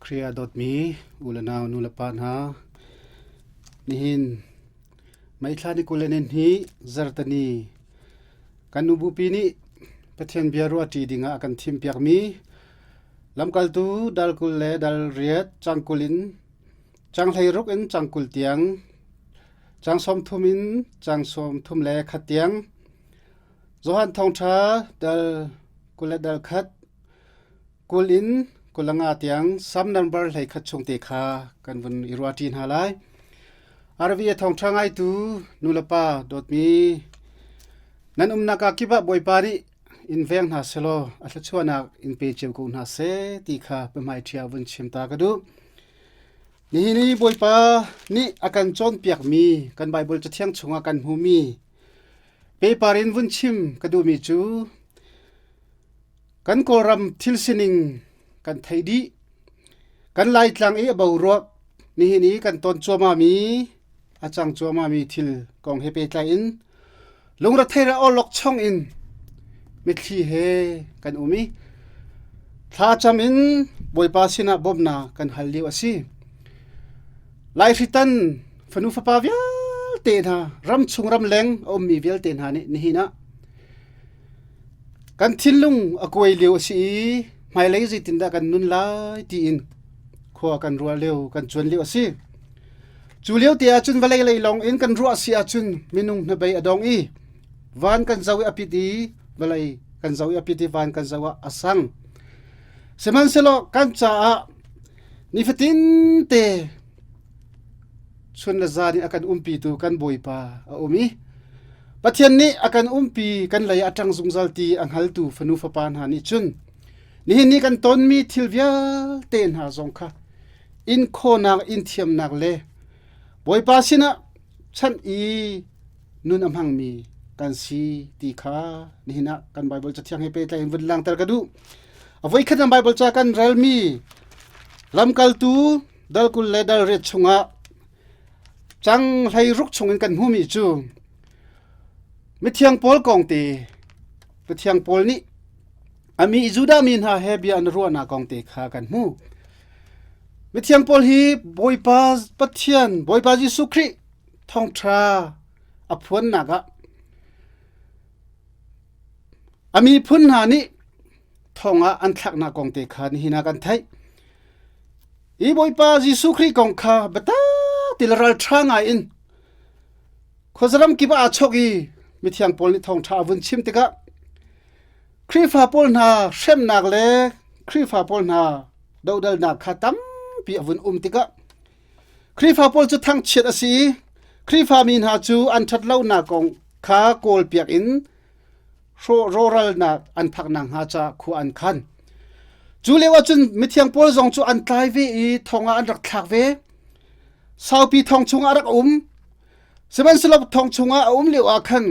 Khrih ah dawtmi u le nau nu le pa hna, nihin May thla ni 22 zartani kan nu bupi nih Pathian bia ruahṭi dingah a kan thimpiakmi lamkaltu dal 20 le dal 8 cang 20 in cang 16 in cang 20 tiang cang 30 in cang 31 tiang Johan Thawngṭha dal 20 le dal 1 20 in 25 tiang Sam number 11 chung te kha kan vun i ruahṭi hna lai. RV a thawngṭha ngaitu nulepa dawtmi nan umnak ah kip ah Bawipa nih in veng hna selaw a thluachuahnak in pe cio ko hna seh ti kha biahmai ṭhia vun chim ta ka duh. Nihin i Bawipa nih a kan cawnpiakmi kan Baibal Cathiang chungah kan hmuhmi Pepar in vun chim ka duhmi cu kan Kawlram thil sining kan theih dih. Kan Laitlang i a boruak nihin i kan ton cuahmahmi a cang cuahmahmi thil kong he pehtlai in lungrethei le awlokchong in mitthli he kan um i thlacam in Bawipa sinah bawmhnak kan hal lio a si. Laihritan fanu fapa vialte hna ramchung ramleng a ummi vialte hna nih nihin ah kan thinlung a kuai lio a si i hmailei zeitindah kan nun lai tiin khua kan ruah lio kan cuan lio a si. Cu lio te ahcun vawlei lei lawng in kan ruah si ahcun minung hnabei a dong i van kan zoh i a pit i vawlei kan zoh i a pit i van kan zoh ah a sang. Sihmanhsehlaw kan caah nifatin te chun le zan in a kan umpitu kan Bawipa a um i Pathian nih a kan umpi kan lei a ṭang zungzal ti a hngaltu fanu fapa hna nih cun nihin ni kan tonmi thil vialte hna zong kha in khawhnak in thiamnak le Bawipa sinah chanh i nun a hmangmi kan si ti kha nihin ah kan Baibal Cathiang he pehtlai in vun langhter ka duh. A voikhat nan Baibal ca kan relmi lamkaltu dal 20 le dal 8 chungah cang 16 chungin kan hmuhmi cu mithiang Paul kong te mithiang Paul nih a mi Judah mi hna he bia an ruahnak kong te kha kan hmu. Mithiang Paul hi Bawipa Pathian Bawipa Jesuh Khrih thawngṭha a phuannak ah a miphun hna nih thong ah an thlaknak kong te kha nihin ah kan theih. Hi Bawipa Jesuh Khrih kong kha biatak ti le ralṭha ngai in khuazaram kip ah aa chawk i mithiang Paul nih thawngṭha a vun chim tikah Khrihfa pawl hna hremnak le Khrihfa pawl hna dohdalnak kha tampi a vun um tikah Khrihfa pawl cu thangchiat a si i Khrihfa mi hna cu an ṭhatlonak kong kha kawlpiak in rawhralnak an phak nakhnga ca khua an khan. Cu lio ahcun mithiang pawl zong cu an tlai ve i thong ah an rak thlak ve. Saupi thong chungah a rak um. Sihmanhsehlaw thong chungah a um lio ah khan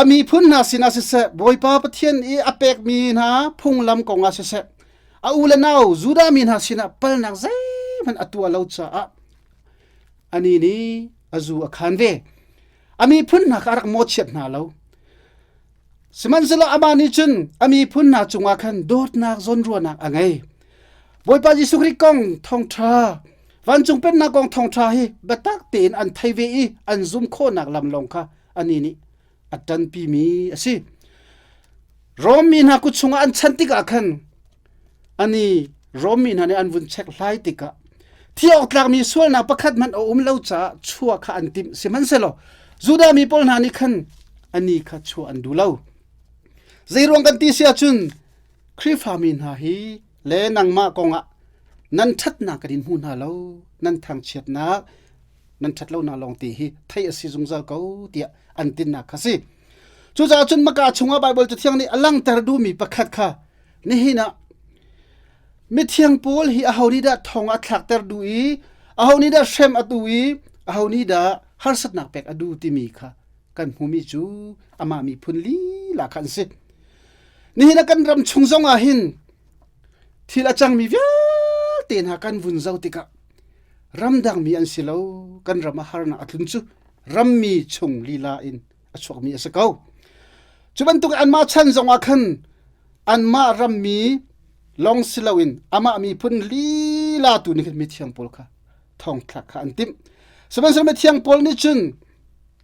a miphun hna sinah siseh Bawipa Pathian i a pekmi hna phunglam kongah siseh a u le nau Judah mi hna sinah palnak zeihmanh a tuah lo caah anih nih a zu a khan ve. A miphun hna kha a rak mawhchiat hna lo. Sihmanhsehlaw amah nih cun a miphun hna cungah khan dawtnak zawnruahnak a ngei. Bawipa Jesuh Khrih kong thawngṭha vancung pennak kong thawngṭha hi biatak tein an thei ve i an zum khawhnak lam lawng kha anih nih a ṭanpimi a si. Rom mi hna kut chungah an chan tikah khan ani Rom mi hna nih an vun check hlai tikah thi awk tlakmi sualnak pakhat hmanh a um lo caah chuah kha an timh. Sihmanhsehlaw Judah mi pawl hna nih khan ani kha chuah an duh lo. Zeiruang kan ti si ahcun Khrihfa mi hna hi le nangmah kongah nan ṭhatnak kan in hmu hna lo, nan thangchiatnak nan ṭhatlonak lawngte hi theih a si zungzal ko tiah an tinnak kha si. Cucaah cun maka chungah Baibal Cathiang nih a langhter duhmi pakhat kha nihin ah mithiang Paul hi aho nih dah thong a thlakter duh i aho nih dah hrem a duh i aho nih dah harsatnak pek a duh timi kha kan hmumi cu amah miphun lila kha an si. Nihin ah kan ram chung zong ah hin thil a cangmi vialte hna kan vun zoh tikah ramdangmi an si lo kan ram ah harnak a tlun cu rammi chung lila in a chuakmi a si ko. Cu bantuk anmah chan zong ah khan anmah rammi Long si loin amah miphun lila tu nih khin mithiang pawl kha thongthlak kha an timh. Sihmanhsehlaw mithiang pawl nih cun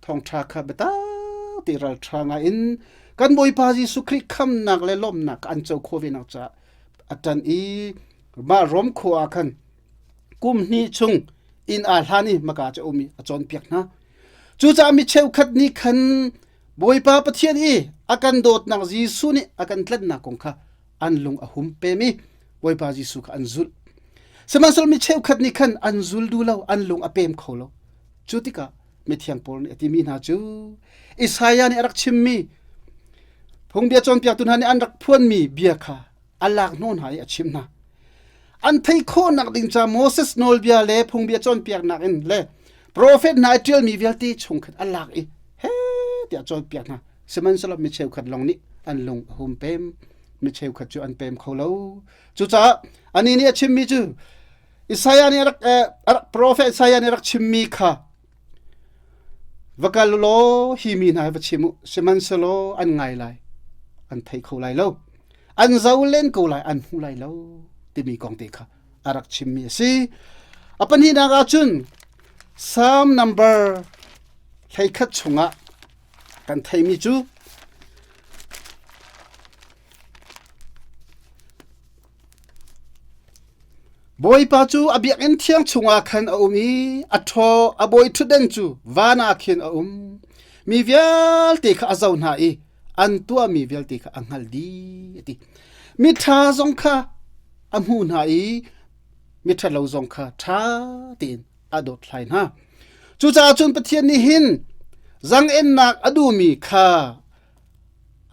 thawngṭha kha biatak te ralṭha ngai in kan Bawipa Jesuh Khrih khamnak le lawmnak kha an co khawh ve nak caah a ṭan i mah Rom khua ah khan kum hnih chung inn aa hlan i maka cu a um i a cawnpiak hna. Cucaah mi cheukhat nih khan Bawipa Pathian i a kan dawtnak Jesuh nih a kan tlanhnak kong kha an lung a hum pem i Bawipa Jesuh kha an zulh. Sihmanhsehlaw mi cheukhat nih khan an zul duh lo, an lung a pem kho lo. Cu tikah mithiang Paul nih a timi hna cu Isaiah nih a rak chimmi phungbia cawnpiaktu hna nih an rak phuanmi bia kha a lak hnawh hna i a chimh hna. An theih khawhnak ding ca Moses nawlbia le phungbia cawnpiaknak in le profet hna i ṭialmi vialte chung khan a lak i he tiah cawnpiak hna. Sihmanhsehlaw mi cheukhat lawng nih an lung a hum pem. Mi cheukhat cu an pem kho lo. Cucaah anih nih a chimmi cu Isaiah nih a rak, eh, a rak profet Isaiah nih a rak chimmi kha Va kal law hi mi hna hi va chim u, sihmanhsehlaw an ngai lai, an thei kho lai lo, an zo len ko lai, an hmu lai lo timi kong te kha a rak chimmi a si. A pahnihnak ah cun Psalm number 11 chungah kan theimi cu Bawipa cu a biakinn thiang chungah khan a um i a ṭhaw a bawi ṭhutdan cu van ah khin a um. Mi vialte kha a zoh hna i an tuahmi vialte kha a hngalh dih, a ti. Miṭha zong kha a hmuh hna i miṭhalo zong kha ṭha tein a dawthlai hna. Cucaah cun Pathian nih hin zaang-ennak a duhmi kha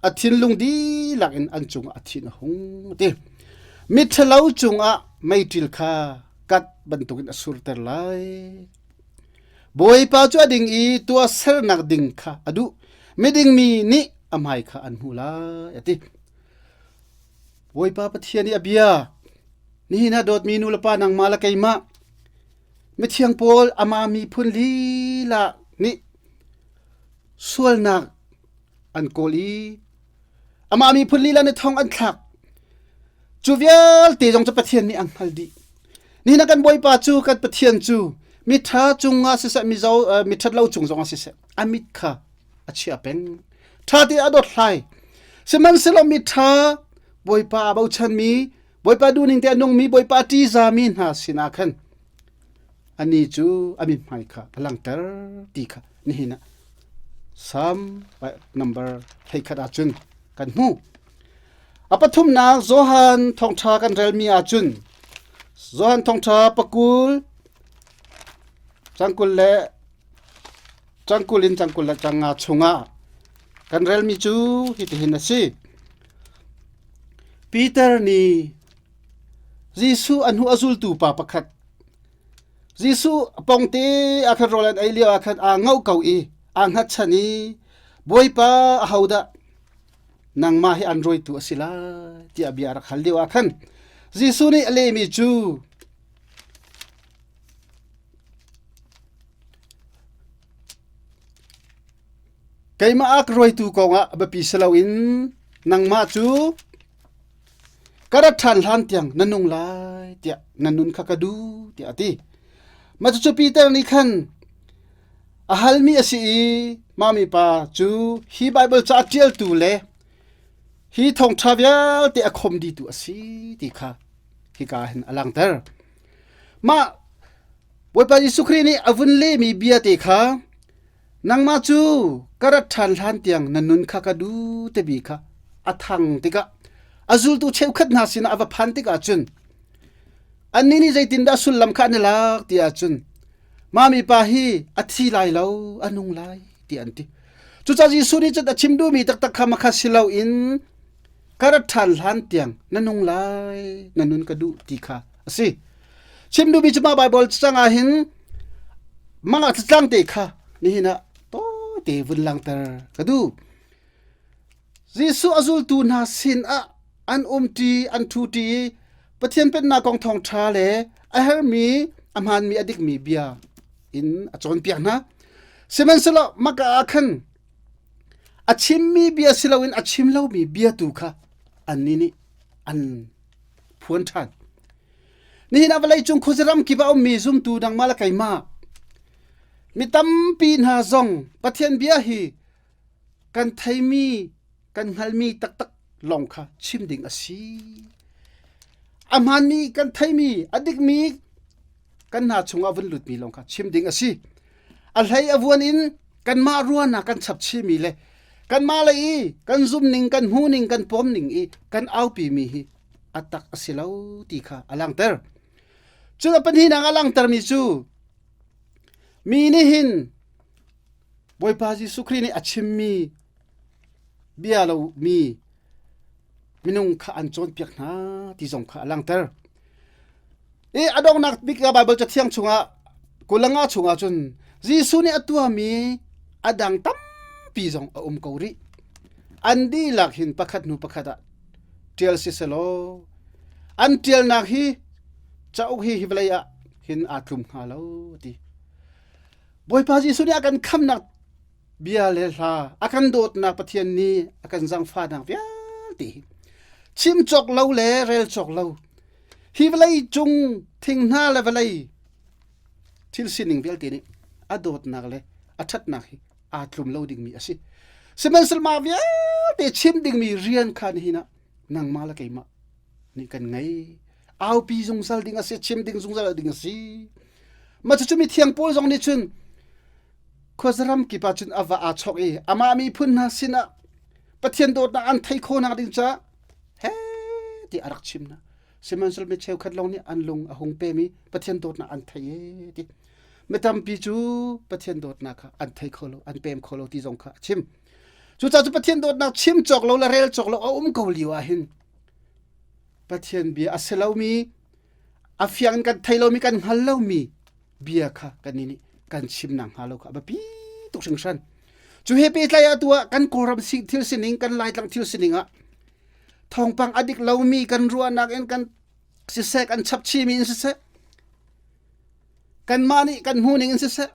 a thinlung dihlak in an cungah a thin a hung ti. Miṭhalo cungah meiṭil kha kat bantukin a surter lai. Bawipa cu a ding i tuahsernak ding kha a duh. Miding mi nih a hmai kha an hmuh lai a ti. Bawipa Pathian i a bia nihin ah dawtmi nu le pa nangmah le keimah mithiang pawl amah miphun lila nih sualnak an kawl i amah miphun lila nih thong an thlak. Cu vialte zong cu Pathian nih a hngalh dih. Nihin ah kan Bawipa cu kan Pathian cu miṭha cungah siseh mizo miṭhatlo cung zongah siseh a mit kha a chia peng. Ṭha te a dawt hlai. Sihmanhsehlaw miṭha Bawipa a bochanmi Bawipa duhning te a nungmi Bawipa a ṭihzami hna sinah khan anih cu a mithmai kha a langhter ti kha nihin ah Psalm number 11 ahcun kan hmuh. A pathumnak Johan thawngṭha kan relmi ahcun Johan thawngṭha pakul cangkul le cangkul in cangkul le canga chungah kan relmi cu hitihin a si. Peter nih Jesuh a hnu a zultu pa pakhat Jesuh pongte ah khan rawl an ei lio ah khan aa ngoh ko i aa hngatchan i Bawipa ahodah nangmah hi an rawitu a si lai tiah bia a rak hal lio ah khan Jesuh nih a lehmi cu keimah a ka rawitu kongah biapi si loin nangmah cu Ka rat ṭhan hlan tiang na nung lai tiah na nun kha ka duh tiah a ti. Mah cucu Peter nih khan a halmi a si i mah mipa cu hi Baibal ca a ṭialtu le hi thawngṭha vialte a khom dihtu a si ti kha hika hin a langhter. Mah Bawipa Jesuh Khrih nih a vun lehmi bia te kha Nangmah cu ka rat ṭhan hlan tiang na nun kha ka duh timi kha a thang tikah a zultu cheukhat hna sinah a va phan tikah cun annih nih zeitindah sullam kha an i lak ti ahcun mah mipa hi a thi lai lo a nung lai tiah an ti. Cucaah Jesuh nih cun a chim duhmi taktak kha makha si loin ka rat ṭhan hlan tiang na nung lai na nun ka duh ti kha a si. Chim duhmi cu mah Baibal cang ah hin mang ah tlang te kha nihin ah tawite vun langter ka duh. Jesuh a zultu hna sin ah an umṭi an ṭhuṭi i Pathian Pennak kong thawngṭha le a hermi a hmaanmi a dikmi bia in a cawnpiak hna. Sihmanhsehlaw maka ah khan a chimmi bia si loin a chim lomi bia tu kha annih nih an. phuan ṭhan. Nihin ah vawleicung khuazaram kip ah ummi zumtu nangmah le keimah mi tampi hna zong Pathian bia hi kan theimi kan hngalmi taktak lawng kha chim ding a si. A hmaanmi kan theimi a dikmi kan hna chungah vun lutmi lawng kha chim ding a si. A hlei a vuan in kanmah ruahnak kan chap chihmi le kanmah lei i kan zumning kan hmuhning kan pawmning i kan aupimi hi a tak a si lo ti kha a langhter. Cun a pahnihnak a langhtermi cu mi nih hin Bawipa Jesuh Khrih nih a chimmi bia lomi minung kha an cawnpiak hna ti zong kha a langhter. I a donghnak bik ah Baibal Cathiang chungah kulanga chungah cun Jesuh nih a tuahmi a dang tampi zong a um ko rih. An dihlak hin pakhat hnu pakhat ah ṭial si selaw an ṭialnak hi cauk hi hi vawlei ah hin aa tlum hnga lo ti. Bawipa Jesuh nih a kan khamnak bia le hla a kan dawtnak Pathian nih a kan zaangfahnak vialte hi chim cawk lo le rel cawk lo hi vawlei cung thing hna le vawlei thil sining vialte nih a dawtnak le a ṭhatnak hi aa tlum lo dingmi a si. Sihmanhsehlaw mah vialte chim dingmi rian kha nihin ah nangmah le keimah nih kan ngei. Aupi zungzal ding a si, chim ding zungzal ding a si. Mah cucu mithiang Paul zong nih cun khuazaram kip ah cun a va aa chawk i amah miphun hna sinah Pathian dawtnak an theih khawhnak ding caah he ti a rak chim hna. Sihmanhsehlaw mi cheukhat lawng nih an lung a hung pem i Pathian dawtnak an thei e ti. Mi tampi cu Pathian dawtnak kha an thei kho lo, an pem kho lo ti zong kha a chim. Cucaah cu Pathian dawtnak chim cawk lo le rel cawk lo a um ko lio ah hin Pathian bia a si lomi a fiang in kan thei lomi kan hngal lomi bia kha kan nih kan chim nak hnga lo kha a biapi tuk hringhran. Cu he pehtlai ah tu ah kan Kawlram thil sining kan Laitlang thil sining ah thawngpang a dik lomi kan ruahnak in kan siseh kan chapchimi in siseh kanmah nih kan hmuhning in siseh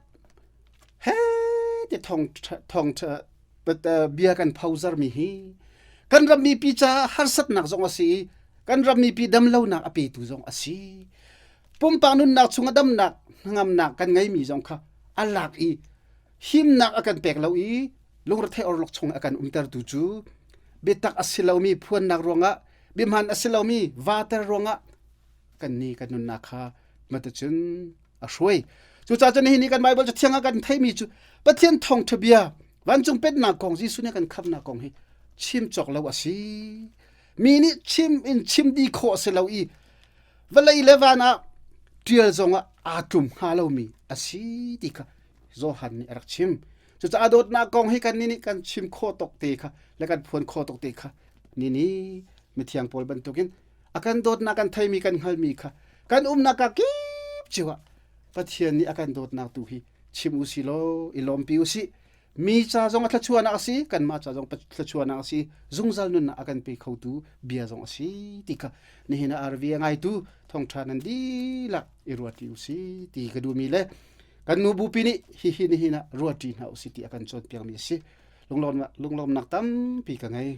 he ti thawng thawng bia kan phozarmi hi kan ram mipi caah harsatnak zong a si i kan ram mipi damlonak a petu zong a si pumpak nunnak chungah damnak hnangamnak kan ngeimi zong kha a lak i himnak a kan pek lo i lungrethei orlok chung a kan umtertu cu biatak a si lomi phuannak ruangah biahman a si lomi vater ruangah kan ni kan nunnak kha matacun a hruai cucaah cun nihin ni kan Bible cu thiang ah kan theimi cu Pathian thawngṭha bia vancung pennak kong Jesuh nih kan khamnak kong hi chim cawk lo a si mi nih chim in chim dih khawh a si lo i vawlei le van ah ṭial zongah aa tlum hnga lomi a si ti kha Johan nih a rak chim. Cucaah dawtnak kong hi kan nih kan chim khawh tok te kha le kan phuan khawh tok te kha ni nih mithiang pawl bantukin a kan dawtnak kan theimi kan hngalmi kha kan umnak ka kip cio ah Pathian nih a kan dawtnak tu hi chim u si law i lawmpi u sih. Mi ca zong a thluachuahnak a si, kanmah ca zong thluachuahnak a si, zungzal nunnak a kan pe khotu bia zong a si ti kha nihin ah RV a ngaitu thawngṭha nan dihlak i ruati u si ti ka duhmi le kan nu bupi nih hihi nihin ah ruati hna u si ti a kan cawnpiakmi a si. Lunglawmnak, lunglawmnak tampi ka ngei.